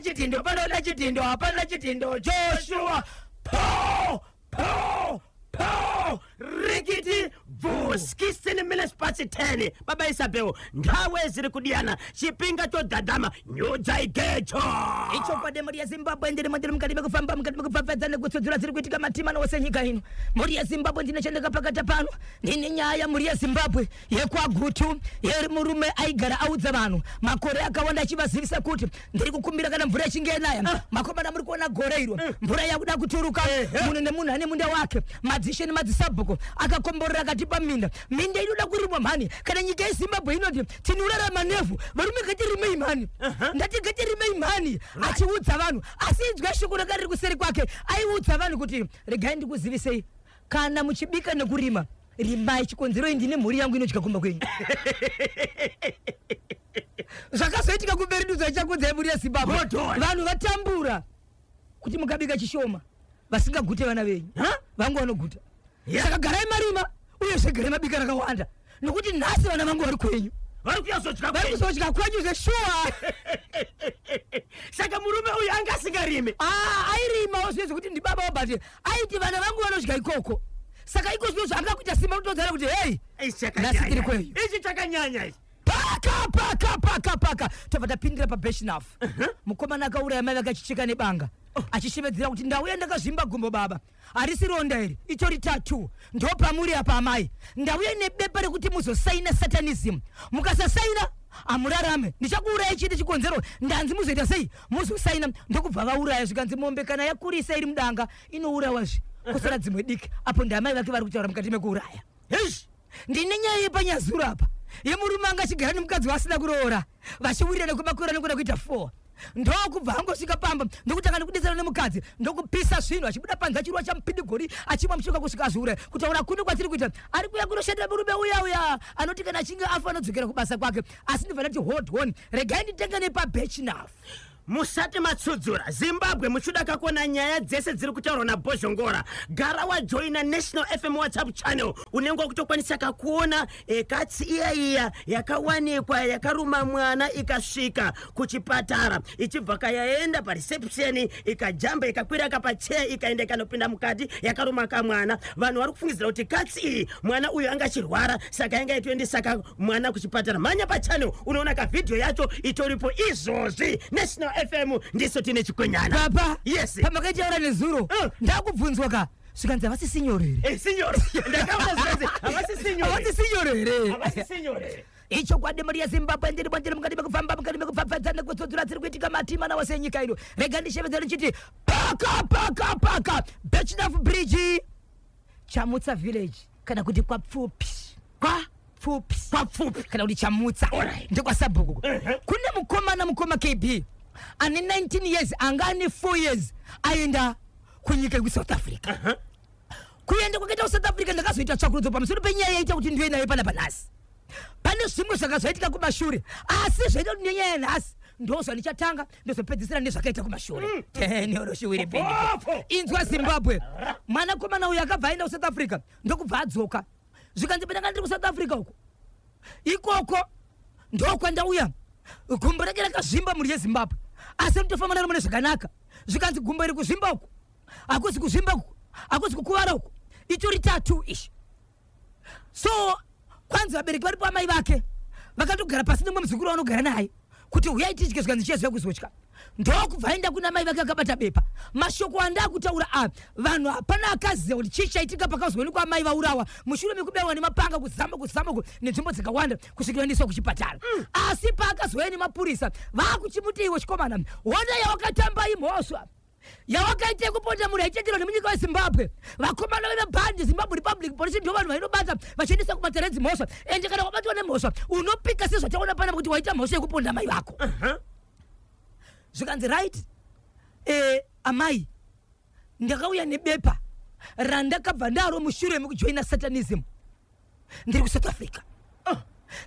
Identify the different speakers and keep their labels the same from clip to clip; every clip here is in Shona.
Speaker 1: Chidhindo, panoda chidhindo, hapana chidhindo. Joshua po po po, rikiti bvu, 16 minutes past 10. Baba Isabel, ndawe ziri kudiyana, chipinga chodhadhama, nyudzai gejo.
Speaker 2: Ichokwadi, mhuri yeZimbabwe, ndiri mandiri mukati mekufamba, mukati mekupfapfadza nekutsudzura dziri kuitika matima ose nyika ino. Mhuri yeZimbabwe, ndine chandakapakata pano. Ndine nyaya, mhuri yeZimbabwe, yekwaGutu, yemurume aigara audza vanhu makore akawanda achivazivisa kuti ndiri kukumbira kana mvura ichinge yanaya. Makomana, muri kuona gore iro, mvura yakuda kuturuka. Munhu nemunhu ane munda wake, madzishe nemadzisabhuku akakomborera akatipa minda. Minda inoda kurimwa mhani. Kana nyika yeZimbabwe inoti tinorarama nevhu, varume, ngatirimei mhani. Ndati ngatirimei mhani. Achiudza vanhu, asi inzwa shoko ranga riri kuseri kwake. Aiudza vanhu kuti regai ndikuzivisei, kana muchibika nekurima, rimai. Chikonzero, ndine mhuri yangu inodya kumba kwenyu. Zvakazoitika kumberi ndizvachakudzai, mhuri yeZimbabwe.
Speaker 1: Hold on.
Speaker 2: Vanhu vatambura kuti mukabika chishoma, vasingagute vana venyu.
Speaker 1: Huh?
Speaker 2: Vangu vanoguta. Saka garai marima, uyezve garai mabika rakawanda, nokuti nhasi vana vangu vari kwenyu.
Speaker 1: Vari kuyazodya
Speaker 2: vari
Speaker 1: kwenyu.
Speaker 2: Kuzodya kwenyu zveshuwa.
Speaker 1: Saka murume uyu anga asingarime?
Speaker 2: Ah, airimawo zvinezvi kuti ndibaba, but aiti vana vangu vanodya ikoko. Saka iko zvino zvaanga kuita simba kutodzana kuti hei,
Speaker 1: Ichi
Speaker 2: nhasi tiri
Speaker 1: chakanyanya.
Speaker 2: kwenyu.
Speaker 1: Ichi chakanyanya ichi.
Speaker 2: Paka paka paka paka, tobva tapindira paBirchenough. Mukomana akauraya mai vakachicheka nebanga, achishevedzera kuti ndauya ndakazvimba gumbo baba, harisi ronda iri, itori tattoo, ndo pamuri apa amai. Ndauya nebepa rekuti muzosaina satanism, mukasasaina hamurarame, ndichakuuraya. Chete chikonzero ndanzi muzoita sei, muzosaina. Ndokubva vauraya. Zvikanzi mombe kana yakurisa iri mudanga inourawa, zve kusara dzimwe diki. Apo ndamai vake vari kutaura mukati mekuuraya.
Speaker 1: Heish.
Speaker 2: Ndine nyaya yepanyazuro apa, yemurume anga achigara nemukadzi waasina kuroora, vachiwirirana kwemakore anogona kuita 4. Ndokubva angosvika pamba, ndokutanga nekudetsera nemukadzi, ndokupisa zvinhu, achibuda panze achirwa chamupidigori, achimwa mushonga kusvika azviuraya. Kutaura kuno kwatiri kuita, ari kuya kunoshandira murume uya uya anoti kana achinge afa anodzokera kubasa kwake. Asi ndibva ndati hold on, regai nditenge nepaBirchenough.
Speaker 1: Musati matsudzura, Zimbabwe, muchuda kakuona nyaya dzese dziri kutaurwa naBhozhongora, gara wajoina National FM WhatsApp channel. Unenge wakutokwanisa kakuona katsi iya iya yakawanikwa yakaruma mwana, ikasvika kuchipatara, ichibva kayaenda pareception, ikajamba, ikakwira kapacheya, ikaenda ikanopinda mukati yakaruma kamwana. Vanhu vari kufungidzira kuti katsi iyi, mwana uyu anga achirwara, saka yanga itoendesaka mwana kuchipatara. Mhanya pachannel, unoona kavhidhiyo yacho itoripo izvozvi. National FM, ndiso tine chikwenyana.
Speaker 2: Papa.
Speaker 1: Yes.
Speaker 2: Pamakaitaura nezuro, ndakubvunzwa ka, zvikanzi havasi sinyoro here?
Speaker 1: Eh, sinyoro, ndakaona zvikanzi havasi sinyoro.
Speaker 2: Havasi sinyoro here?
Speaker 1: Havasi sinyoro here?
Speaker 2: Ichokwadi, mhuri yeZimbabwe, ndiri mwandiri mukati mekufamba, mukati mekupfapfadza nekutsudzura dziri kuitika matima nawose enyika ino. Rega ndishevedzere ndichiti paka paka paka, Birchenough Bridge, Chamutsa village, kana kuti kwaPfupi.
Speaker 1: Kwa
Speaker 2: Pfupi.
Speaker 1: Kwapfupi.
Speaker 2: Kana kuti Chamutsa. Ndekwasabhuku. Kune mukomana, mukoma KB, ane 19 years, anga ane 4 years aenda kunyika yekuSouth Africa. Kuenda kwakaita kuSouth Africa, ndakazoita tsvakurudzo pamusoro penyaya yaita kuti ndive nayo panapa nhasi. Pane zvimwe zvakazoitika kumashure, asi zvaita kuti nenyaya yanhasi ndo zvandichatanga, ndozopedzisira nezvakaita kumashure. Teneoroshiwiri.
Speaker 1: Popo.
Speaker 2: Inzwa, Zimbabwe, mwanakomana uyu akabva aenda kuSouth Africa, ndokubva adzoka. Zvikanzi pandanga ndiri kuSouth Africa uko, ikoko ndokwandauya gumbo rake rakazvimba, mhuri yeZimbabwe, asi rinotofamba naro mune zvakanaka. Zvikanzi gumbo iri kuzvimba uku hakuzi kuzvimba uku, hakuzi kukuvara uku, itori tattoo ishi. So kwanzi vabereki varipo, amai vake vakatogara pasi nemumwe muzukuru wavanogara naye kuti huyai tidye. Zvikanzi chiyaziva kuzotya. Ndokubva aenda kuna mai vake akabata bepa. Mashoko andakutaura a vanhu hapana akaziva kuti chii chaitika pakazoonekwa amai vaurawa mushure mekubaiwa nemapanga kuzama kuzama nenzvimbo dzakawanda kusvikira vaendeswa kuchipatara. Asi paakazouya nemapurisa, vakuchimuti iwe chikomana, hona yawakatamba, imhosva yawakaita yekuponda munhu aitenderwa nemunyika weZimbabwe. Vakomana vemabhandi, Zimbabwe Republic Police, ndo vanhu vainobata vachiendesa kumatare edzimhosva. Ende kana wabatwa nemhosva, unopika sezvataona panapa kuti waita mhosva yekuponda mai vako. Zvikanzi right, amai, ndakauya nebepa randakabva ndaro mushure mekujoina satanism ndiri kuSouth Africa.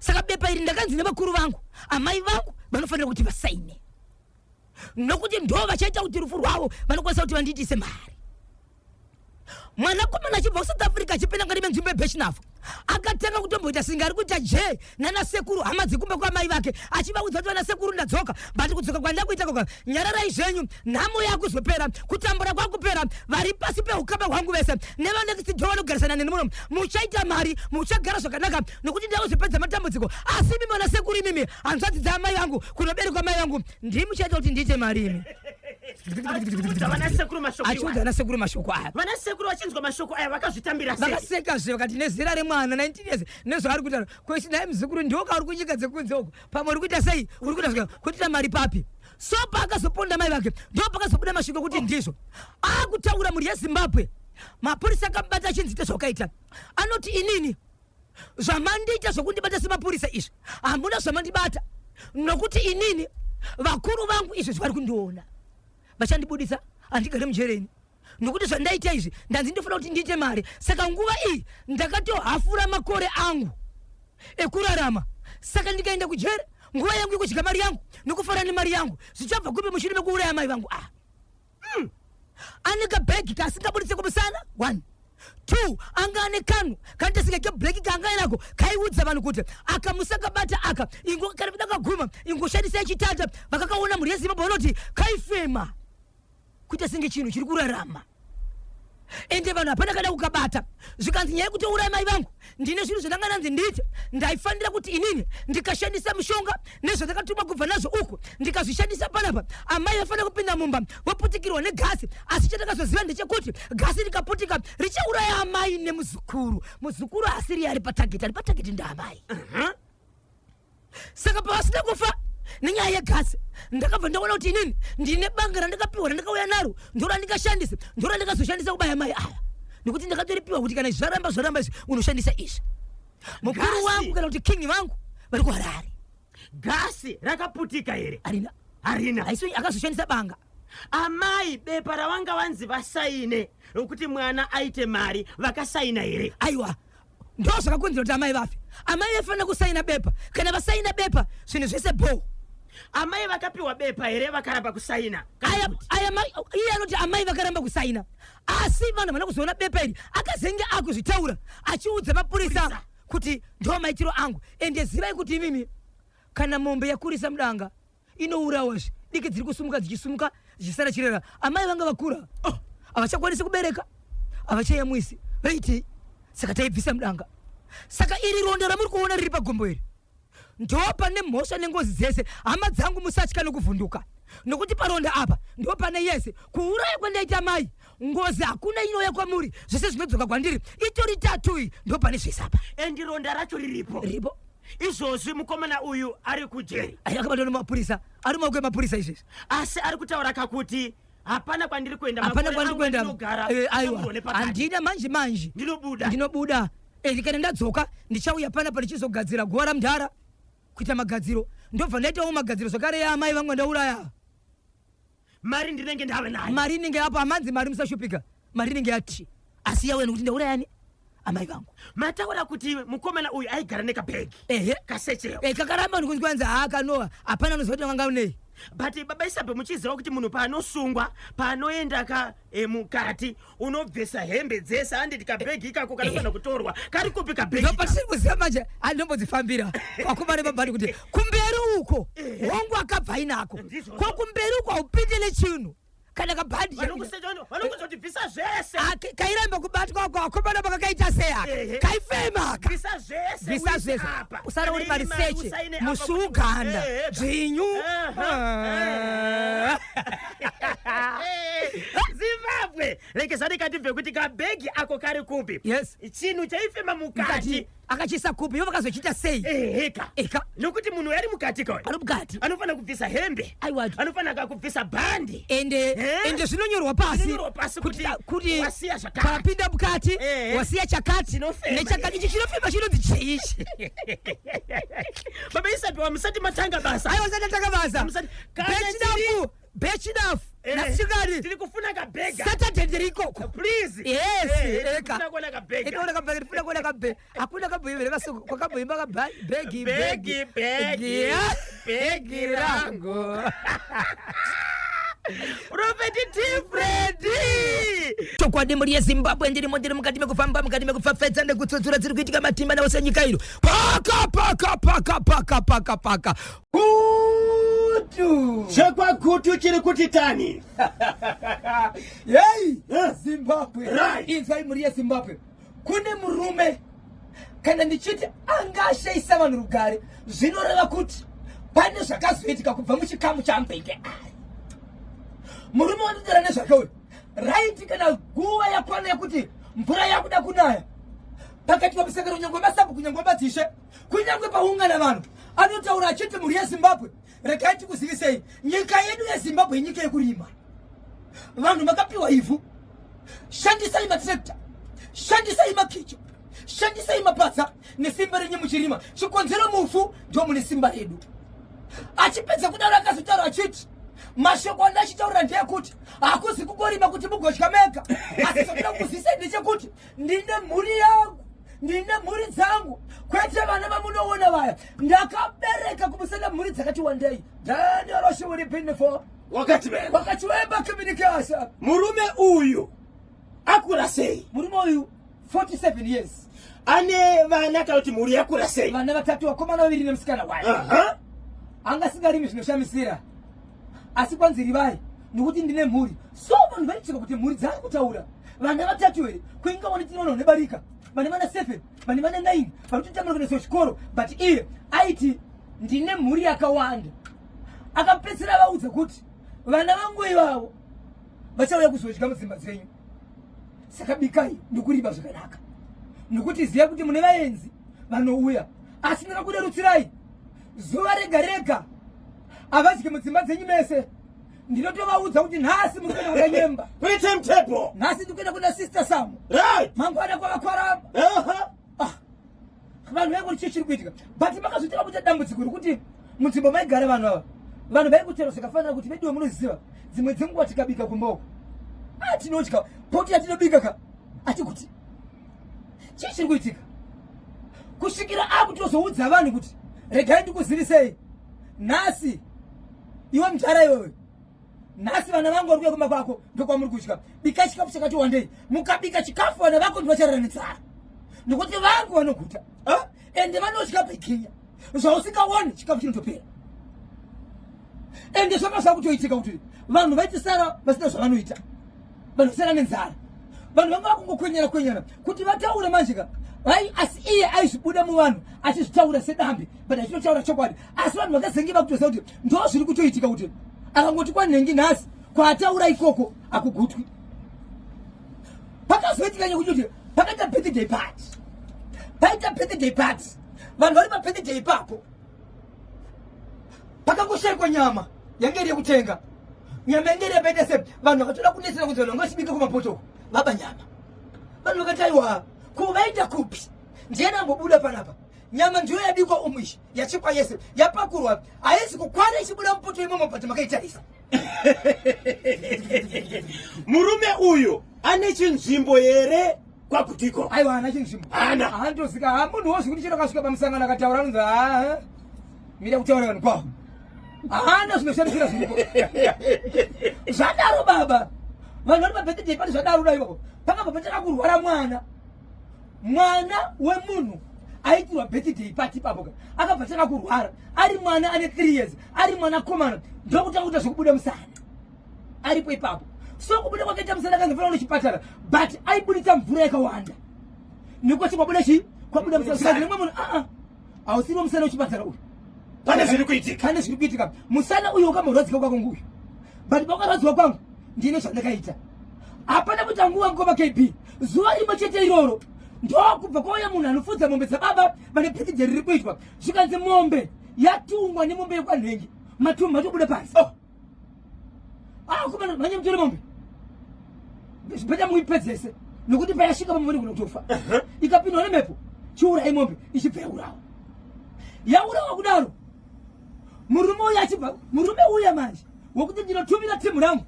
Speaker 2: Saka bepa iri ndakanzi nevakuru vangu, amai vangu vanofanira kuti vasaine, nokuti ndo vachaita kuti rufu rwavo vanokwanisa kuti vandiitise mari. Mwanakomana achibva kuSouth Africa, achipinda ngati menzvimbo yeBirchenough, Akatanga kutomboita singe ari kuita jee nana sekuru, hama dzekumba kwamai vake, achivaudza kuti, "Vana sekuru, ndadzoka, but kudzoka kwandakuita koka, nyararai zvenyu, nhamo yakuzopera, kutambura kwakupera. Vari pasi peukama hwangu vese nevanext door vanogarisana neni muno, muchaita mari, muchagara zvakanaka, nokuti ndakuzopedza matambudziko. Asi imi vana sekuru, imimi hanzvadzi dzaamai vangu kunoberekwa mai vangu, ndimi muchaita kuti ndiite mari imi."
Speaker 1: Achiudza vana sekuru mashoko
Speaker 2: Achiudza
Speaker 1: iwayo.
Speaker 2: vana sekuru mashoko aya.
Speaker 1: Vana sekuru vachinzwa mashoko aya, vakazvitambira sei?
Speaker 2: Vakasekazve, vakati, "Nezera remwana 19 years, nezvaari kuita kwesi, naye muzukuru, ndoka uri kunyika dzekunze uko, pamwe uri kuita sei, uri kuita zvika kuitira mari papi?" So paakazoponda mai vake, ndo pakazobuda mashoko kuti ndizvo akutaura. Mhuri yeZimbabwe, mapurisa akamubata achinzi, "Ite zvaukaita." Anoti, "Inini zvamandiita zvokundibata semapurisa izvi, hamuna zvamandibata, nokuti inini vakuru vangu izvi zvari kundiona, vachandibudisa, handigare mujereni, nokuti zvandaita izvi, ndanzi ndofanira kuti ndiite mari. Saka nguva iyi ndakatohafura makore angu ekurarama. Saka ndikaenda kujere, nguva yangu yekudya mari yangu nokufara nemari yangu zvichabva kupi mushure mekuuraya mai vangu?" Ah, Ane kabhegi kaasingabudise kumusana. One, two, anga ane kanhu kanoita senge keblack kaanga ainako, kaiudza vanhu kuti akamusakabata aka ingo kana dakaguma ingoshandisa yechitata. Vakakaona, mhuri yeZimbabwe, vanoti kaifema kuita senge chinhu chiri kurarama, ende vanhu hapana kada kukabata. Zvikanzi, "Nyaya yekutouraya mai vangu, ndine zvinhu zvandanga nanzi ndiite. Ndaifanira kuti inini ndikashandisa mushonga nezvandakatumwa kubva nazvo uku, ndikazvishandisa panapa, amai vafanira kupinda mumba voputikirwa negasi. Asi chandakazoziva ndechekuti gasi rikaputika richauraya amai nemuzukuru. Muzukuru asiri ari patarget, ari patarget ndaamai. Saka pavasina kufa nenyaya yegasi, ndakabva ndaona kuti inini ndine banga randakapiwa, randakauya naro, ndorandingashandise, ndorandingazoshandisa kubaya mai ava, nekuti ndakatoripiwa kuti kana izvi zvaramba, zvaramba izvi, unoshandisa izvi. Mukuru
Speaker 1: Gasi.
Speaker 2: wangu, kana kuti king vangu, vari kuHarare."
Speaker 1: Gasi rakaputika here?
Speaker 2: Harina.
Speaker 1: Harina.
Speaker 2: Haisi, akazoshandisa banga.
Speaker 1: Amai, bepa ravanga vanzi vasaine rokuti mwana aite mari, vakasaina here?
Speaker 2: Aiwa, ndo zvakakonzera kuti amai vafe. Amai vaifanira kusaina bepa. Kana vasaina bepa, zvinhu zvese bho.
Speaker 1: Amai vakapiwa bepa here, vakaramba kusaina? Kana
Speaker 2: Aya aya iye anoti amai vakaramba kusaina, asi vanhu havana kuzoona bepa iri. Akazenge akuzvitaura achiudza mapurisa
Speaker 1: Purisa.
Speaker 2: kuti, "Ndo maitiro angu." Ende zivai kuti imimi, kana mombe yakurisa mudanga inourawa, diki dziri kusumuka, dzichisumuka, dzichisara chirera. Amai vanga vakura, oh, havachakwanisi kubereka, havachayamwisi, vaitei? Saka taibvisa mudanga. Saka iri ronda ramuri kuona riri pagombo iri, ndo pane mhosva nengozi dzese. Hama dzangu, musatya nokuvhunduka, nokuti paronda apa ndo pane yese kuuraya kwandaita mai. Ngozi hakuna inouya kwamuri, zvese zvinodzoka kwandiri. Itori tattoo iyi, ndo pane zvese apa.
Speaker 1: And ronda racho riripo?
Speaker 2: Riripo.
Speaker 1: Izvozvi mukomana uyu ari kujeri?
Speaker 2: Ai, akabatwa nemapurisa, ari maoko emapurisa izvezvi.
Speaker 1: Asi ari kutaura kakuti, "Hapana kwandiri kuenda,
Speaker 2: Hapana
Speaker 1: makore
Speaker 2: kwandiri
Speaker 1: angu
Speaker 2: kuenda.
Speaker 1: andinogara,
Speaker 2: Aiwa,
Speaker 1: ndinogone pakati.
Speaker 2: Handina manje manje.
Speaker 1: Ndinobuda."
Speaker 2: Ndinobuda, and kana ndadzoka, ndichauya panapa ndichizogadzira guva ramudhara, kuita magadziro. Ndobva ndaitawo magadziro zvakare yaamai vangu ndauraya.
Speaker 1: Mari ndinenge ndave nayo.
Speaker 2: Mari inenge yapo amanzi, mari musashupika, mari inenge yati, asi yauya nekuti ndaurayani amai vangu.
Speaker 1: Mataura kuti mukomana uyu aigara nekabhegi?
Speaker 2: Ehe.
Speaker 1: Kasechero?
Speaker 2: Kakaramba nekuti kwanzi haakanoa, hapana anoziva kuti vanga unei.
Speaker 1: But baba Isabe, muchiziva kuti munhu paanosungwa, paanoenda ka mukati, unobvisa hembe dzese, handiti? Kabhegi ikako kanofanira kutorwa, kari kupi kabhegi?
Speaker 2: Ndopatiri kuziva manje, handombodzifambira vakomana vabhati kuti kumberi uko hongu akabva ainako.
Speaker 1: Ndizvozvo.
Speaker 2: Ko kumberi uko haupinde nechinhu kana kabhandi.
Speaker 1: Vanokuudza kuti bvisa zvese.
Speaker 2: Kairamba kubatwa uko, vakomana vakakaita sei aka? Kaifema aka.
Speaker 1: Bvisa zvese.
Speaker 2: Bvisa
Speaker 1: Uise
Speaker 2: zvese.
Speaker 1: apa.
Speaker 2: Usara uri
Speaker 1: Kana iri mari,
Speaker 2: pariseche
Speaker 1: usaine apa
Speaker 2: musi
Speaker 1: kuti-
Speaker 2: uganda dzvinyu.
Speaker 1: Zimbabwe, rekezani katibve kuti kabhegi ako kari kupi. Chinhu chaifema mukati.
Speaker 2: Mukati akachiisa kupi? Ivo vakazochiita sei?
Speaker 1: Eheka.
Speaker 2: Eka.
Speaker 1: Nokuti munhu ari mukati ka
Speaker 2: Ari mukati.
Speaker 1: anofanira kubvisa hembe.
Speaker 2: Aiwa.
Speaker 1: Anofanira kakubvisa bhandi.
Speaker 2: Ende ende zvinonyorwa pasi.
Speaker 1: Zvinonyorwa pasi kuti
Speaker 2: kuti
Speaker 1: wasiya zvakati.
Speaker 2: Papinda mukati wasiya chakati
Speaker 1: Chinofema.
Speaker 2: nechakati. Ichi chinofema chinonzi chiichi?
Speaker 1: Baba Isapiwa, musati matanga basa.
Speaker 2: Aiwa, sati atanga basa.
Speaker 1: Kana
Speaker 2: Bechinafu, bechinafu nasikari.
Speaker 1: Tiri kufuna kabhega.
Speaker 2: Saturday ndiri ikoko.
Speaker 1: Please.
Speaker 2: Yes.
Speaker 1: Tiri
Speaker 2: Eka.
Speaker 1: kufuna kuona kabhega.
Speaker 2: Itoona kabhegi, tifuna kuona kabhegi. Hakuna kabhegi kasoko kwakamboimba kabhegi.
Speaker 1: Bhegi, bhegi, bhegi
Speaker 2: rangu.
Speaker 1: Prophet T Freddy.
Speaker 2: Chokwadi. Chokwadi mhuri yeZimbabwe, ndirimo, ndiri mukati mekufamba, mukati mekupfapfaidza nekutsutsura dziri kuitika matimba naose nyika ino. Paka paka paka paka paka paka kutu
Speaker 1: Chekwagutu chiri kuti tani.
Speaker 2: Yei Zimbabwe.
Speaker 1: Right.
Speaker 2: Inzwai mhuri yeZimbabwe, kune murume, kana ndichiti anga ashaisa vanhu rugare, zvinoreva kuti pane zvakazoitika kubva muchikamu chaambenge aya. Murume wanditaura nezvake uyu, right, kana nguva yakwana yekuti mvura yakuda kunaya, pakati pamusangano, kunyangwe masabhu, kunyangwe madzishe, kunyangwe paungana vanhu, anotaura achiti, "Mhuri yeZimbabwe, regai tikuzivisei, nyika yedu yeZimbabwe inyika yekurima. Vanhu makapiwa ivhu, shandisai matrekta, shandisai makicho, shandisai mapadza nesimba renyu muchirima. Chikonzero mufu ndo mune simba redu." Achipedza kudaro, akazotaura achiti, "Mashoko andachitaurira ndeyekuti hakuzi kungorima kuti mugodya mega, asi zvakuda kuzivisai ndechekuti ndine mhuri yangu, ndine mhuri dzangu, kwete vana vamunoona vaya. Ndakabereka kumusana mhuri dzakati wandei." Daniel
Speaker 1: Wakati vena.
Speaker 2: Wakachiwemba kiminikasa.
Speaker 1: Murume uyu akura sei?
Speaker 2: Murume uyu 47 years.
Speaker 1: Ane vana kana kuti mhuri yakura sei?
Speaker 2: Vana vatatu, vakomana vaviri nemusikana waye. Anga singarimi zvinoshamisira, asi kwanzi rivai nokuti ndine mhuri. So vanhu vaitsvaka kuti mhuri dzaari kutaura, vana vatatu here? Kuingaone tinoona nebarika vane vana 7, vane vana 9, vari kutotambura kuendeswa chikoro, but iye aiti ndine mhuri yakawanda. Akapedzisira vaudza kuti vana vangu ivavo vachauya kuzodya mudzimba dzenyu, saka bikai nokurima zvakanaka, nokuti ziva kuti mune vaenzi vanouya. Asi ndakakurerutsirai, zuva rega rega havadyi mudzimba dzenyu mese. Ndinotovaudza kuti nhasi muri kuenda kuna Nyemba,
Speaker 1: Kune timetable.
Speaker 2: nhasi ndiri kuenda kuna Sister Samu, mangwana kwavakwaramba. Ah, vanhu vaingoti chii chiri kuitika? But makazoitira kuita dambudziko rekuti munzvimbo maigara vanhu ava, vanhu vaikutera zvakafanira kuti veduwe, munoziva dzimwe dzenguva tikabika kumba uko, ah, tinodya poti yatinobika ka, atikuti chii chiri kuitika, kusvikira akutozoudza vanhu kuti regai ndikuzivisei, nhasi iwe mudhara iwewe, nhasi vana vangu vari kuuya kumba kwako, ndokwamuri kudya. Bika chikafu chakati wandei. Mukabika chikafu, vana vako ndivacharara nenzara, nokuti vangu vanoguta ende vanodya bhekinya zvausingaoni, chikafu chinotopera. Ende zvanga zvakutoitika kuti vanhu vaitisara vasina zvavanoita, vanhu vasara nenzara, vanhu vanga vakungokwenyana kwenyana kuti vataure manje ka vai. Asi iye aizvibuda muvanhu achizvitaura sedambe, but achitotaura chokwadi. Asi vanhu vakazenge vakutoziva kuti ndo zviri kutoitika, kuti akangoti kwanhengi nhasi, kwaataura ikoko akugutwi. Pakazoitika nyekuti kuti pakaita birthday party, paita birthday party, vanhu vari pabirthday ipapo, pakangoshayikwa nyama yange iri yekutenga. Nyama yange iri yapaita se vanhu vakatoda kunetsera kuti vanhu vanga vachibika kumapotoko vaba nyama. Vanhu vakati aiwa, ko vaita kupi? Ndiani ambobuda panapa? Nyama ndiyo yabikwa umu, ishi yachekwa yese, yapakurwa, haisi kukwana ichibuda mupoto imomo, but makaitarisa.
Speaker 1: Murume uyu ane chinzvimbo here kwakutiko?
Speaker 2: Aiwa, haana chinzvimbo.
Speaker 1: Haana.
Speaker 2: Haandozika ha munhu wozvi kuti chero akasvika pamusangano akataura, anonzi ha, mira kutaura vanhu kwawo. Haana zvinoshandisira zviripo. Zvadaro baba, vanhu vari pabirthday pane zvadaro dai ipapo pakabva patanga kurwara mwana, mwana wemunhu aitirwa birthday party ipapo ka, akabva tanga kurwara ari mwana ane 3 years, ari mwana komana, ndokutanga kuita zvekubuda musana aripo ipapo. So kubuda kwakaita musana, akanzofanira kuchipatara, but aibuditsa mvura yakawanda nekuti kwabuda chii? Kwabuda musana. Saka nemwe munhu, aa, hausiriwo musana wechipatara uyu.
Speaker 1: Pane zviri kuitika.
Speaker 2: Pane zviri kuitika. Musana uyu wakamborwadzika kwako nguyu, but pawakarwadziwa kwangu ndine zvandakaita. Hapana kuita nguva, ngoma KB, zuva rimwe chete iroro ndokubva kwauya munhu anofudza mombe dzababa vane birthday riri kuitwa. Zvikanzi mombe yatungwa nemombe yekwanhengi, matumbu atobuda pasi.
Speaker 1: Oh.
Speaker 2: Ah, kumana mhanye mutore mombe, zvipeta muipedzese, nokuti payasvika pamombe kuno kutofa, ikapindwa nemhepo. Chiurai mombe, ichibva yaurawa. Yaurawa kudaro, murume uyu achibva, murume uya manje wekuti ndinotumira timu rangu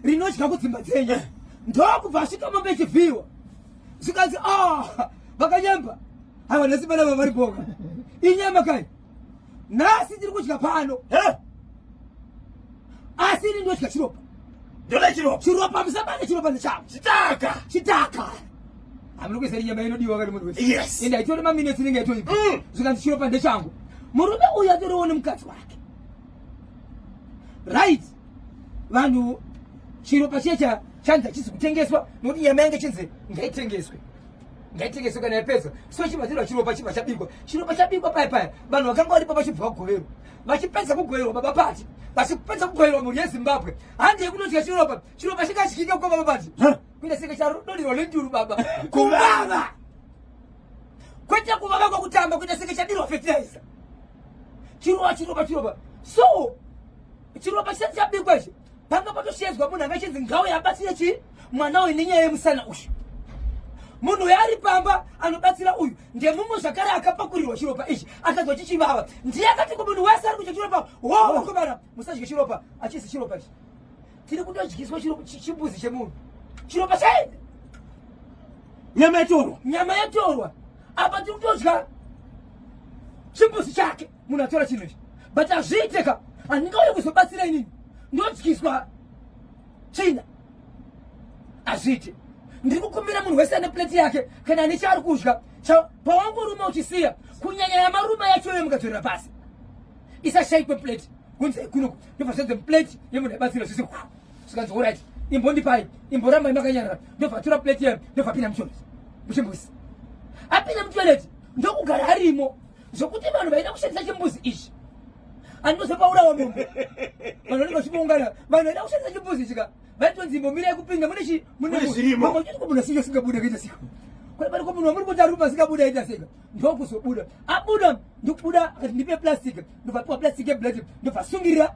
Speaker 2: rinodya kudzimba dzenyu, ndokubva asvika mombe ichivhiyiwa. Zvikanzi, ah, vakanyemba, aiwa, nhasi pana vari boka, inyama kai nhasi tiri kudya pano, asi ini ndodya chiropa.
Speaker 1: Ndoda chiropa.
Speaker 2: Chiropa musabate chiropa ndechangu.
Speaker 1: Chitaka.
Speaker 2: Chitaka. Hamuna kuisa nyama inodiwa kari munhu wese.
Speaker 1: Yes.
Speaker 2: Ende haitori maminutes inenge yatoibva. Zvikanzi chiropa ndechangu. Murume uyu atoriwo nemukadzi wake. Right. Vanhu chiropa chiya chanzi hachisi kutengeswa nokuti nyama yange chinzi ngaitengeswe. Ngaitengeswe kana yapedzwa. So chibva chiropa chibva chabikwa. Chiropa chabikwa paya paya. Vanhu vakanga varipo vachibva vagoverwa. Vachipedza kugoverwa baba pati. Vachipedza kugoverwa mhuri yeZimbabwe. Handi yekunodya chiropa. Chiropa chikadyika kwa baba pati. Kuita senge charodonherwa nenduru baba. Kuvava. Kwete kuvava kwekutamba kuita senge chadirwa fertilizer. Chiropa chiropa chiropa. So chiropa chisati chabikwa ichi panga patoshedzwa munhu anga chinzi ngauye abatsire chii mwana uyu nenyaya yemusana uyu. Munhu uyu ari pamba anobatsira uyu ndemumwe zvakare akapakurirwa chiropa ichi akanzwa chichivava ndiye akati kumunhu wese ari kudya chiropa wo vakomana musadye chiropa achisi chiropa ichi tiri kutodyiswa chimbuzi chemunhu chiropa chaenda
Speaker 1: nyama yatorwa
Speaker 2: nyama yatorwa apa tiri kutodya chimbuzi chake munhu atora chinhu ichi but hazviiteka handingauye kuzobatsira inini ndodyiswa tsvina hazviite ndiri kukumbira munhu wese ane plate yake kana ane chaari kudya pawangoruma uchisiya kunyanya yamaruma yacho iyo mukadzorera pasi isashaikwe plate kunze kunoku ndobva zvanzi plate yemunhu aibatsira zvese zvikanzi orit imbondipai imborambai makanyarara ndobva atora plate yayo ndobva apinda mutoilet muchimbuzi apinda mutoilet ndokugara arimo zvokuti vanhu vaida kushandisa chimbuzi ichi andinozopaurawa mombe vanhu vanenge vachimuungana vanhu vaida kushandisa chimbuzi ichi ka vaitonzi imbomirai kupinda mune chi mune
Speaker 1: zvirimo
Speaker 2: munhu asinge asingabuda kuita sika kune pari ko munhu wamuri kuti aruma asingabuda aita seka ndokuzobuda abuda ndokubuda akati ndipe plastic ndobva apiwa plastic yeblack ndobva asungirira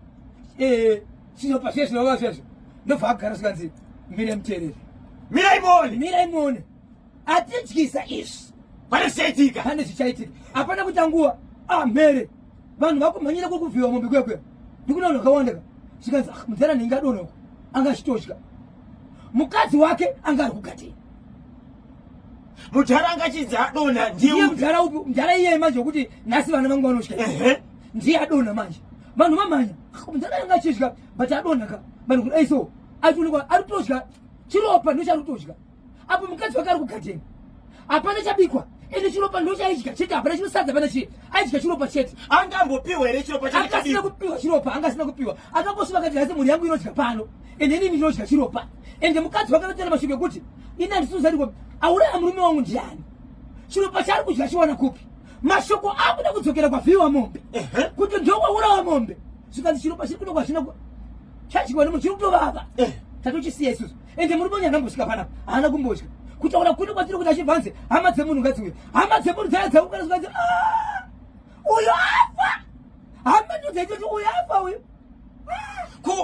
Speaker 2: eh, chinopa zviye zvinova zvezvo ndobva agara zvikanzi mirai muteerere
Speaker 1: mirai muone
Speaker 2: mirai muone atidyisa izvi
Speaker 1: pane zvichaitika
Speaker 2: pane zvichaitika hapana kuita nguva amhere ah, vanhu vakumhanyira kwekuvhiwa mombe kuya kuya ndikuna vanhu vakawanda ka zvikanzi ah, mudzana nhingi adonha uko anga achitotya mukadzi wake anga ari kugatei
Speaker 1: mudhara anga achinzi adonha ndiye
Speaker 2: mudhara upi mudhara iyeye manje wekuti nhasi vana vangu vanotya ndiye adonha manje vanhu vamhanya ah, mudhara anga achidya but adonha ka vanhu kuti aiso achionekwa ari kutodya chiropa ndochaari kutodya apo mukadzi wake ari kugadheni hapana chabikwa ende chiropa ndochaidya chete hapana chinosadza hapana chii aidya chiropa chete
Speaker 1: angambopiwa here chiropa chake
Speaker 2: akasina kupiwa chiropa angasina kupiwa akangosviva akati nhasi mhuri yangu inodya pano ende inini ndinodya chiropa ende mukadzi wake akataura mashoko ekuti ini handisuzariko auraya murume wangu ndiani chiropa chaari kudya chiwana kupi mashoko akuda kudzokera kwavhiwa mombe kuti ndokwaurawa mombe zvikanzi chiropa chiri kuno kwazvina chadyiwa nemunhu chiri kutovava eh. tatochisiya isusu ende murume uyu andambosvika panapa haana kumbodya kutaura kuno kwatiri kuti achibvanze hama dzemunhu ngadziuye hama dzemunhu dzaya dzaungana zvikanzi ah, uyu afa hama ndo dzaitoti uyu afa uyu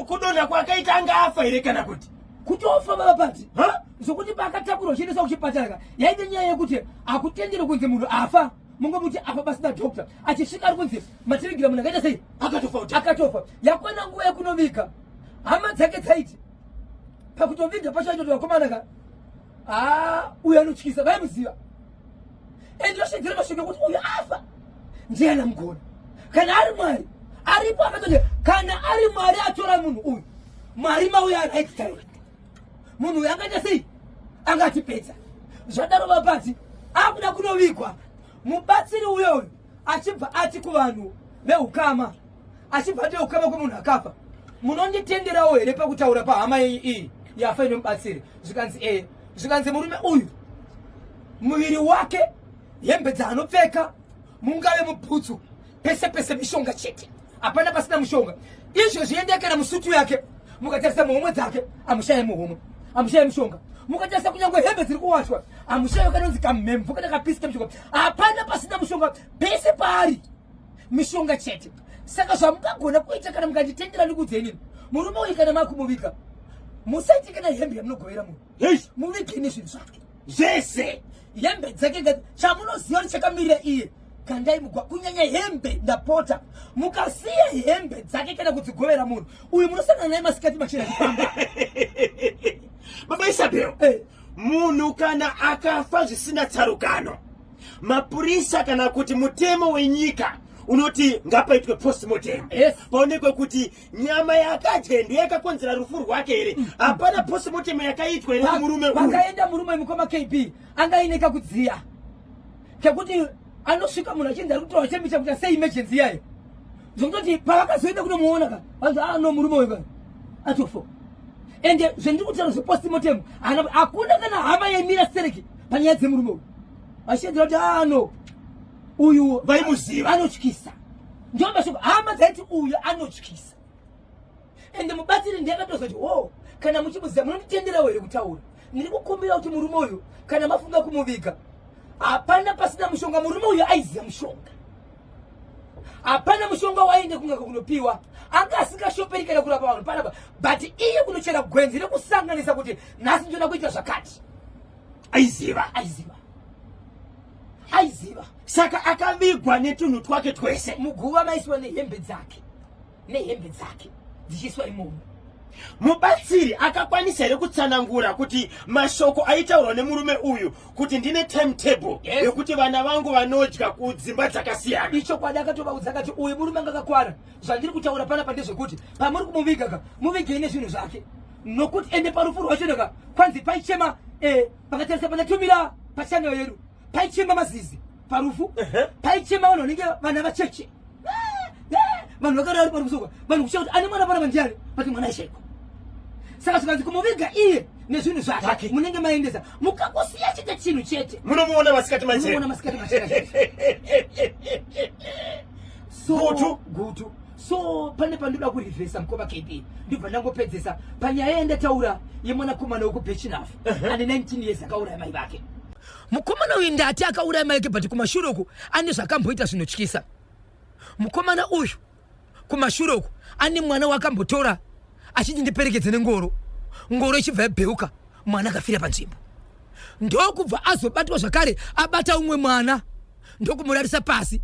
Speaker 1: kudonha kwakaita anga afa here kana kuti
Speaker 2: kutofa baba pati zvokuti paakatakurwa uchiendeswa kuchipatara ka yaite nyaya yekuti hakutenderwe kunzi munhu afa mungomuti afa pasina doctor achisvika ari kunzi matirigira munhu akaita sei
Speaker 1: akatofa
Speaker 2: akatofa yakwana nguva yekunoviga hama dzake dzaiti pakutoviga pacho aitoti vakomana ka haa uyu anotyisa vaimuziva and yosvedzera mashoko ekuti uyu afa ndiye anamugona kana ari mwari aripo akatoti kana ari mwari atora munhu uyu mwari mauya right time munhu uyu angaita sei angatipedza zvadaro vapati akuda kunovigwa mubatsiri uyoyu achibva ati kuvanhu veukama achibva ati veukama kwemunhu akafa munonditenderawo here pakutaura pahama yenyu iyi yafa inomubatsiri zvikanzi ee zvikanzi murume uyu muviri wake hembe dzaanopfeka mungave mubhutsu pese pese mishonga chete hapana pasina mushonga izvo zviendai kana musutu yake mukatarisa muhomwe dzake amushaye muhomwe amushaye mushonga mukatarisa kunyange hembe dziri kuwachwa amushaye kanonzi kamhemvu kana kapisi kemushonga hapana pasina mushonga pese paari mishonga chete saka zvamungagona kuita kana mukanditendera ndikuudze inini murume uyu kana makumuviga musaite kana hembe yamunogovera munhu muvigeni zvinhu zvake
Speaker 1: zvese
Speaker 2: hembe dzake ngati chamunoziva kuti chakamirira iye kandai mugwa kunyanya hembe ndapota mukasiya hembe dzake kana kudzigovera munhu uyu munosangana naye masikati machena achifamba
Speaker 1: baba isabel
Speaker 2: eh.
Speaker 1: munhu kana akafa zvisina tsarukano mapurisa kana kuti mutemo wenyika Unoti ngapaitwe postmortem.
Speaker 2: Yes.
Speaker 1: Paonekwe kuti nyama yaakadya ndiyo yakakonzera rufu rwake here. Hapana postmortem yakaitwa here kumurume uyu?
Speaker 2: Pakaenda murume, mukoma KB, anga aine kakudziya kekuti anosvika munhu achinzi ari kutorwa chemicha kuita sei emergency iyayo, zvekutoti pavakazoenda kunomuona ka, vanzi, "Ah, no, murume uyu ka atofo." Ende zvendiri kutaura zvepostmortem, hakuna kana hama yaimira stereki panyaya dzemurume uyu, vachiedzera kuti, "Ah, no, uyu
Speaker 1: Vaimuziva.
Speaker 2: anotyisa." Ndio mashoko hama dzaiti, "Uyu anotyisa." Ende mubatsiri ndiye akatozoti, "O, kana muchimuziva, munonditenderawo here kutaura? Ndiri kukumbira kuti murume uyu, kana mafunga kumuviga, hapana pasina mushonga." Murume uyu aiziva mushonga. Hapana mushonga waende kungaka kunopiwa, anga asingashoperi kana kurapa vanhu panapa, but iye kunochera gwenzi rekusanganisa kuti nhasi ndoda kuita zvakati.
Speaker 1: Aiziva.
Speaker 2: Aiziva, aiziva.
Speaker 1: Saka akavigwa netunhu twake twese.
Speaker 2: Muguva maiswa nehembe dzake, nehembe dzake dzichiiswa imomo.
Speaker 1: Mubatsiri akakwanisa here kutsanangura kuti mashoko aitaurwa nemurume uyu kuti ndine timetable
Speaker 2: Yes.
Speaker 1: yekuti vana vangu vanodya kudzimba dzakasiyana?
Speaker 2: Ichokwadi, akatovaudza, akati uyu murume anga akakwana. Zvandiri kutaura panapa ndezvekuti pamuri kumuviga ka, muvigei nezvinhu zvake, nokuti ende parufu rwacho ka kwanzi paichema, pakatarisa pandatumira pachannel yedu, paichema mazizi parufu. Paichema vanhu vanenge vana vacheche. Vanhu vakarara parufu, vanhu kuchaya kuti ane mwana panapa ndiani, but mwana aishaikwa. Saka zvikanzi kumuviga iye nezvinhu zvake
Speaker 1: Zvake.
Speaker 2: munenge maendesa, mukakusiya chete chinhu chete,
Speaker 1: Munomuona masikati
Speaker 2: munomuona
Speaker 1: machena.
Speaker 2: Masikati machena chete. So
Speaker 1: Gutu.
Speaker 2: Gutu. So pane pandoda kurivhesa, mukoma KB, ndibva ndangopedzesa panyaya yandataura yemwanakomana wekuBirchenough ane 19 years akauraya mai vake. Mukomana uyu ndati akauraya mai vake, but kumashure uku ane zvakamboita zvinotyisa. Mukomana uyu kumashure uku ane mwana wakambotora achiti, "Ndiperekedze nengoro." Ngoro ichibva yabheuka, mwana akafira panzvimbo. Ndokubva azobatwa zvakare abata umwe mwana, ndokumurarisa pasi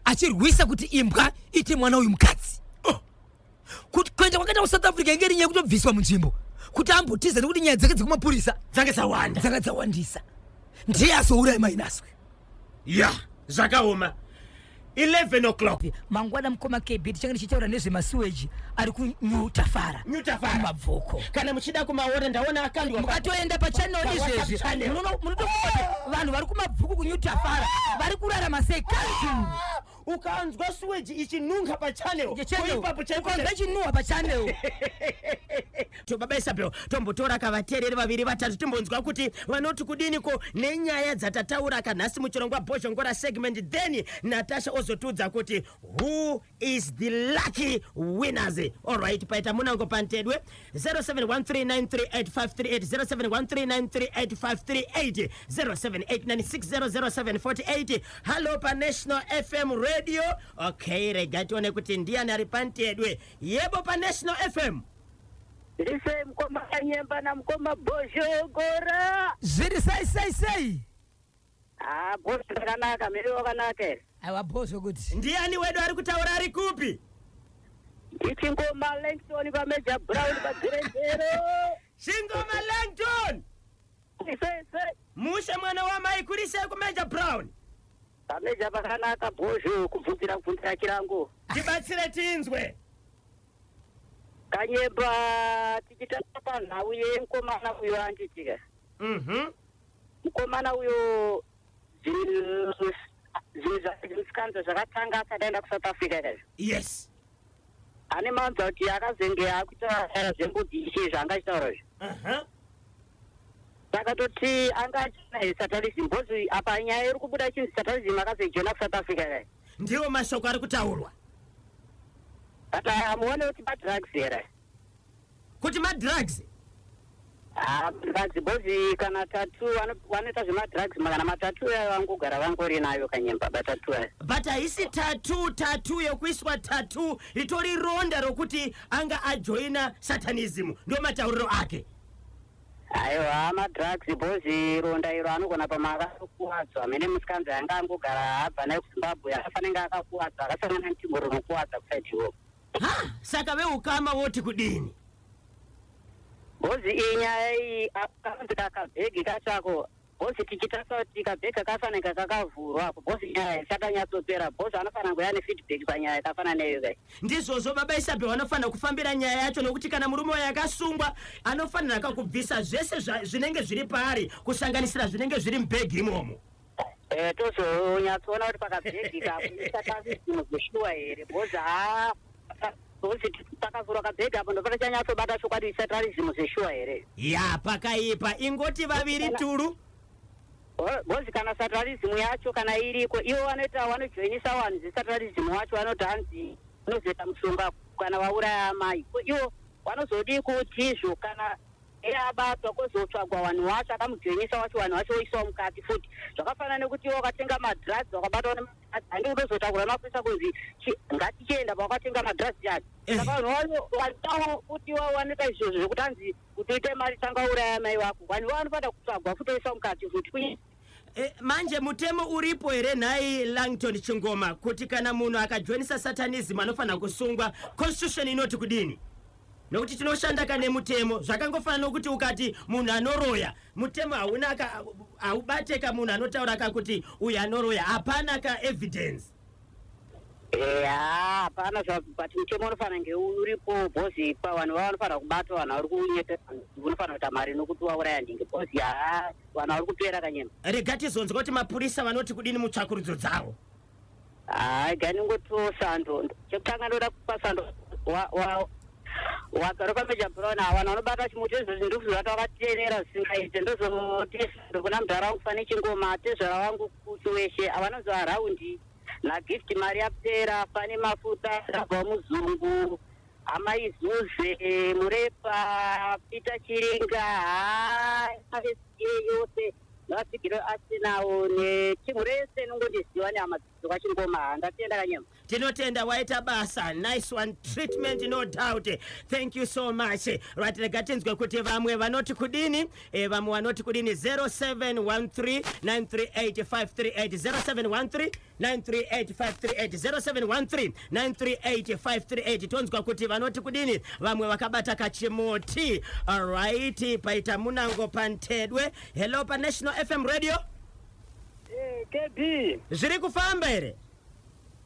Speaker 2: achirwisa kuti imbwa ite mwana uyu mukadzi. Oh! Kuti kuenda kwakaita kuSouth Africa inge iri nyaya yekutobviswa munzvimbo kuti ambotiza, nekuti nyaya dzake dzekumapurisa
Speaker 1: dzange dzawanda.
Speaker 2: Dzanga dzawandisa. Ndiye azouraya mainaswe.
Speaker 1: Ya, zvakaoma. 11 o'clock.
Speaker 2: Mangwana, mukoma KB, tichange tichitaura nezvemasuweji ari kuNew Tafara.
Speaker 1: New Tafara.
Speaker 2: Mabvuku.
Speaker 1: Kana muchida kumaona, ndaona akandwa
Speaker 2: Mukatoenda pachannel
Speaker 1: pa WhatsApp
Speaker 2: izvezvi
Speaker 1: channel.
Speaker 2: Munotoona vanhu vari kuMabvuku, kuNew Tafara, vari kurarama sei kanzuru.
Speaker 1: Ukanzwa sewage ichinunga pachannel, ipapo chaipo.
Speaker 2: Ukanzwa ichinhuhwa pachannel.
Speaker 1: To baba Isabel, tombotora kavateereri vaviri vatatu, timbonzwa kuti vanoti kudiniko nenyaya dzatataura kanhasi muchirongwa Bhozhongora segment. Then Natasha ozotiudza kuti who is the lucky winners. Alright, paita munango pantedwe 0713938538, 0713938538, 0789600748. Hallo paNational FM Radio. Okay, rega tione kuti ndiani ari pantedwe. Yebo, paNational FM.
Speaker 3: Ndisei, mukoma Kanyemba namukoma Bhozhongora?
Speaker 2: Zviri sei, sei, sei?
Speaker 3: Ah, bhozho rakanaka, miri wakanaka here?
Speaker 2: Aiwa, bhozho kuti.
Speaker 1: Ndiani wedu ari kutaura, ari kupi?
Speaker 3: Ndichingoma Langston paMajor Brown paGirenzero.
Speaker 1: Chingoma Langton.
Speaker 3: Sei, sei?
Speaker 1: Mushe, mwana wamai, kurisei kuMajor Brown?
Speaker 3: PaMajor pakanaka, bhozho, kubvunzira kubvunzira chirango.
Speaker 1: Tibatsire tinzwe.
Speaker 3: Kanyemba, tichitanga panhau yemukomana uyo anditika. Mukomana uyo, zvinhu zvinhu zvakatanga asati aenda kuSouth Africa kaizvo. Ane manzwa kuti akazenge akuita zvembudhi zvaanga achitaura izvo. Saka toti anga achina satanism, because apa nyaya iri kubuda chinzi satanism akazoijoina kuSouth Africa kai.
Speaker 1: Ndiwo mashoko ari kutaurwa.
Speaker 3: But hamuone kuti madrugs here?
Speaker 1: Kuti madrugs?
Speaker 3: Ah, drugs, because kana tattoo vanoita zvemadrugs, kana matattoo ayo vangogara vangori nayo, Kanyemba, matattoo ayo.
Speaker 1: But haisi tattoo, tattoo yekuiswa tattoo, ritori ronda rokuti anga ajoina satanism, ndo matauriro ake.
Speaker 3: Aiwa, madrugs, because ronda iro anogona pamwe akakuwadzwa mene musikanzi anga angogara abva naye kuZimbabwe, akafanenge akakuwadzwa, akasangana netimbo rinokuwadza kuside ikoko.
Speaker 1: Ha, saka veukama voti kudini?
Speaker 3: Because iyi nyaya iyi kanonzi kakabhegi kachako. Bhosi tichitarisa kuti kabhegi kakafanana kakavhurwa apo bhosi nyaya isakanyatsopera bhosi anofanira kuya nefeedback panyaya yakafanana neiyo kai.
Speaker 1: Ndizvozvo baba Isabel vanofanira kufambira nyaya yacho nokuti kana murume wayo akasungwa anofanira kakubvisa zvese zvinenge zviri paari kusanganisira zvinenge zviri mubhegi imomo.
Speaker 3: Eh, tozonyatsoona kuti pakabhegi kakuisatazimu zveshuwa here bhozi haa bhozi pakavhurwa kabhegi apo ndopatachanyatsobata chokwadi isatarism zveshuwa here.
Speaker 1: Ya pakaipa ingoti vaviri turu.
Speaker 3: Bhozi kana satarism yacho kana iriko ivo vanoita vanojoinisa vanhu zvesatarism wacho vanoti hanzi unozoita mushonga kana vauraya amai ko ivo vanozodii kuti izvo kana iye abatwa kozotsvagwa vanhu wacho akamujoinisa wacho vanhu vacho voiswa mukati futi zvakafanana nekuti iwe wakatenga madrugs wakabatwa nemadrugs handi unozotakura mapurisa kunzi ngatichienda pawakatenga madrugs yacho eh. saka vanhu vacho futi iwavo vanoita izvozvo zvekuti hanzi kuti uite mari tanga uraya mai vako vanhu ivo vanofanira kutsvagwa futi oiswa mukati futi
Speaker 1: E, manje mutemo uripo here nhai Langton Chingoma kuti kana munhu akajoinisa satanism anofanira kusungwa? Constitution inoti kudini? Nokuti tinoshanda ka nemutemo zvakangofanana nokuti ukati munhu anoroya mutemo hauna ka haubate ka munhu anotaura ka kuti uyu anoroya hapana ka evidence.
Speaker 3: Eya hapana zva but mutemo unofanira nge uripo bhozi pa vanhu vava vanofanira kubatwa vanhu vari kunyepa unofanira kuita mari nokuti wauraya ndinge bhozi haa vanhu vari kupera kanyema.
Speaker 1: Rega tizonzwa kuti mapurisa vanoti kudini mutsvakurudzo dzavo.
Speaker 3: Haa rega ndingotiwo sando chekutanga ndoda kupa sando wa wa wagara paMajor Brown ava vanhu vanobata chimuti izvozvi ndiri kuzovata vakateerera zvisingaite ndozoti sando kuna mudhara wangu fane chingoma tezvara vangu kuchiweshe avanonzi varaundi naGift mari yapera pane mafuta rabva muzungu amai Zuze Murepa Peter Chiringa haa yose nevatsigiri veArsenal netimu rese inongondiziva nehama dzekwachingoma haa ndatenda kanyama.
Speaker 1: Tinotenda waita basa nice one treatment no doubt thank you so much right rega tinzwe kuti vamwe vanoti kudini e, vamwe vanoti kudini 0713938538 0713938538 0713938538 tonzwa kuti vanoti kudini vamwe vakabata kachimuti alright paita munango pantedwe hello panational fm radio
Speaker 4: Eh, KB
Speaker 1: zviri kufamba here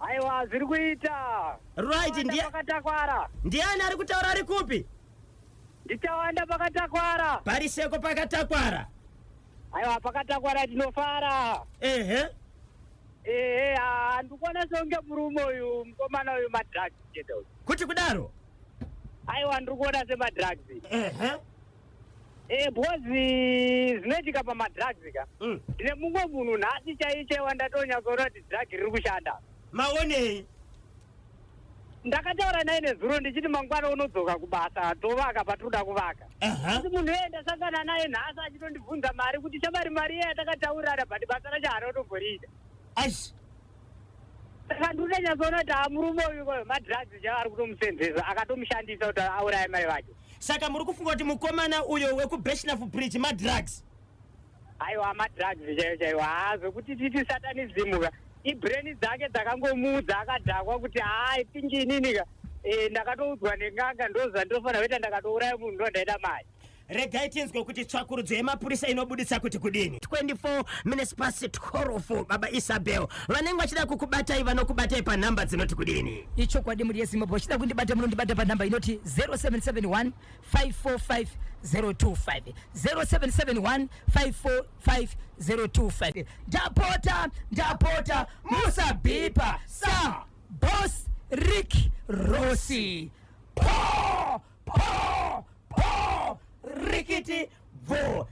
Speaker 4: aiwa zviri kuita
Speaker 1: right ndiye
Speaker 4: pakatakwara
Speaker 1: ndiani ari kutaura ari kupi
Speaker 4: Ndichawanda pakatakwara.
Speaker 1: Pariseko pakatakwara.
Speaker 4: Aiwa pakatakwara tinofara.
Speaker 1: Ehe.
Speaker 4: Ehe, ah, ndikuona songe murume uyu mukomana uyu madrugs chete uyu.
Speaker 1: Kuti kudaro?
Speaker 4: Aiwa ndiri kuona semadrugs.
Speaker 1: Ehe.
Speaker 4: Eh, because zvinoitika pamadrugs ka. Ndine mumwe munhu nhasi chaiye chaiye wandatonyatsoona kuti drug riri kushanda.
Speaker 1: Maonei?
Speaker 4: Ndakataura naye nezuro ndichiti mangwana unodzoka kubasa tovaka patinoda kuvaka. Asi munhu iyeye ndasangana naye nhasi achitondibvunza mari kuti shamwari mari iye yatakataurirana but basa racho haana kutomboriita.
Speaker 1: Aish.
Speaker 4: Saka ndinonyatsoona kuti haa murume uyu koyo madrugs chaiwo ari kutomusenzesa akatomushandisa kuti auraye mai vake.
Speaker 1: Saka muri kufunga kuti mukomana uyo wekuBeshnaf Bridge madrugs?
Speaker 4: Aiwa madrugs chaiwo chaiwo haa zvekuti titi satanism ka ibrain dzake dzakangomuudza akadhakwa kuti haa I think inini ka eh, ndakatoudzwa nen'anga ndozvandinofanira kuita ndakatouraya munhu ndondaida mari.
Speaker 1: Regai tinzwe kuti tsvakurudzo yemapurisa inobuditsa kuti kudini. 24 minutes past 12 baba Isabel vanenge vachida kukubatai vanokubatai panhamba dzinoti kudini?
Speaker 2: Ichokwadi mhuri yeZimbabwe vachida kundibata munondibata panhamba inoti 0771 545 025 0771 545 025 ndapota ndapota musabhipa sa boss rick rossi
Speaker 1: po po po rikiti bvo.